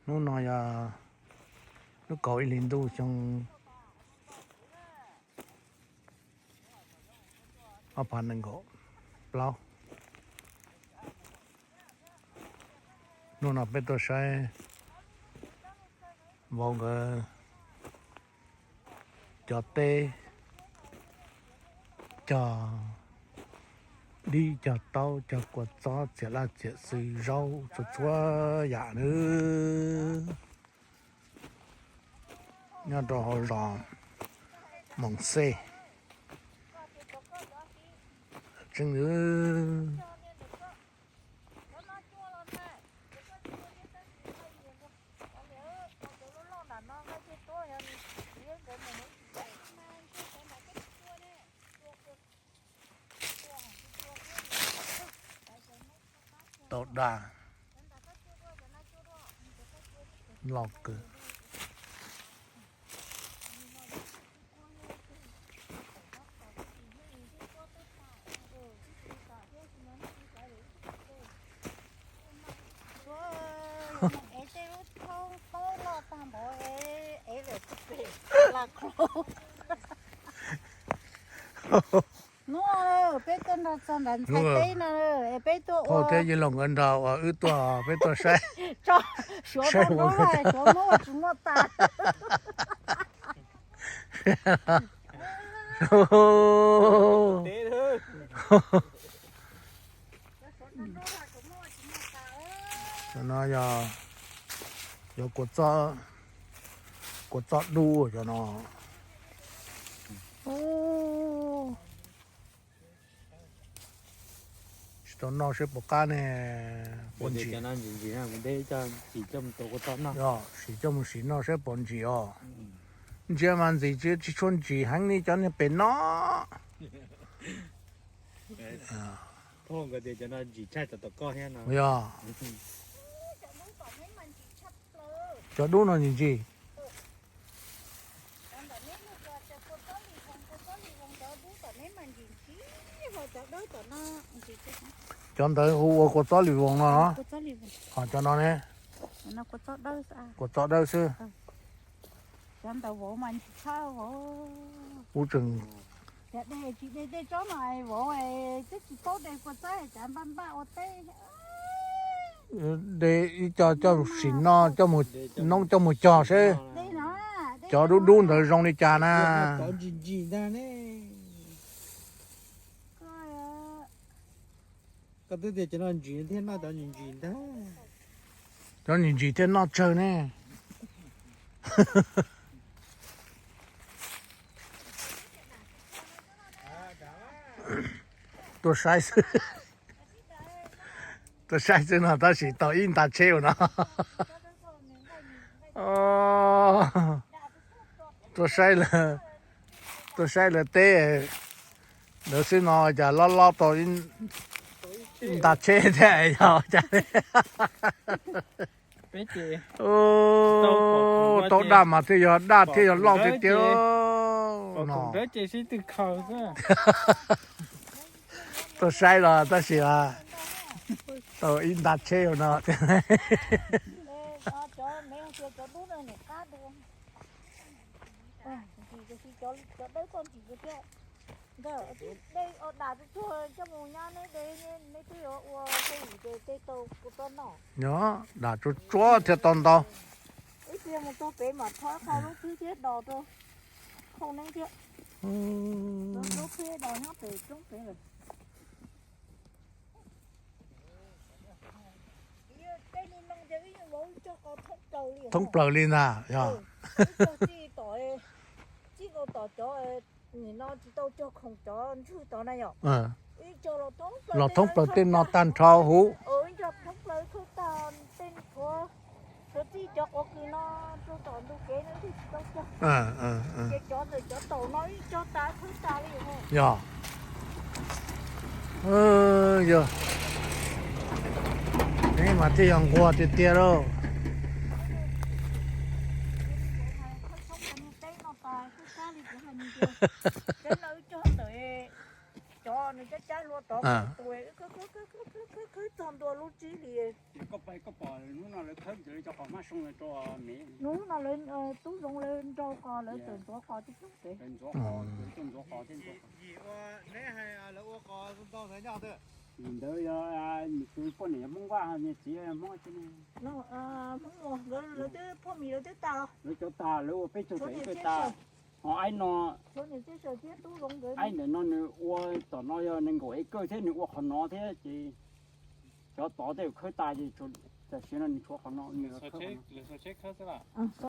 Hnub no yog lub kaum ib hlis ntuj xyoo ob phav nees nkaum plaub. Hnub no peb tuaj saib vauv nkawd cog teb, cog dib, cog taub, cog kua txob, txiam laj txiam xwm, zaub, txhua txhua yam nawb. Nyob rau hauv zos Moos Xej tseeb. Tau dag. Loj kawg. Hnub no peb tuaj nrog txog nram ntxhais teb no, es peb tuaj ua thiab yog los nkawd nrog uas wb tuaj, peb tuaj saib, suav suav muab ua tsis muaj tas. Cov no yog, yog kua txob, kua txob dub cov no. Tsis tau noj seb puas qab ne. Puas ntsim. Yog sim coj mus sim noj seb puas ntsim os. Ntsia mas ntxim tsis, tsis tshua ntsim heev li cov niag pem no. Yog. Cov dub no ntsim ntsim. Cov ntawd hu ua kua txob lis voos no. Ho cov no ne? Kua txob dawb xwb. Ub tseem, tsis de tej tsob no vauv twb tsis paub de kua txob cas npaj npaj ua teb. De ib co coj sim no, coj mus noob coj mus cog seb cov dub dub ntawd zoo li cas na. Koj twb tias cov no ntsim thiaj noj, cov ntsim ntsim ntag. Cov ntsim ntsim thiaj noj tsawg ne. Tuaj saib xwb. Tuaj saib xwb no tab sis tau ib nta tsheb no. Tuaj saib lawv, tuaj saib lawv teb ntawd xwb no cas lob lob tau ib nta tsheb thiab yog cas. Tau daj mas thiaj yog daj thiaj yog loj tiag tiag no. Tuaj saib los tab sis tau ib nta tsheb no. Nyob dam tsuag tsuag thiaj tau ntau. Thoob plaws li ntag yog. Los thoob plaws tej no tag nrho huv. Yog. Yog. Neb mas thiaj yog nquag tiag tiag lauj. Cab cab hlua tod, khawb khawb txog ntua lub tsib hlis. Koj pom hnub no lawv khawb cov qos hmab soo rau me. Hnub no lawv tub zoov lawv nrau qos, lawv txawm ntxuav qos tib tug pem. Ntxuav qos, ntxuav qos thiab ntxuav qos. Yim ntawd yog nws tus poj niam yog Hmoob Vaj, nws txiv yog Hmoob Vaj. Lawv cov tas, lawv ua peb caug tawm ib kawg tas. Ho aib no, aib ntawm no nws ua, tom no yog nees nkaum ib kawg thiab, nws ua qhov no thiab ces cov tod tej khawb tas ces tam sim no nws tshuav qhov no, nws khawb qhov no.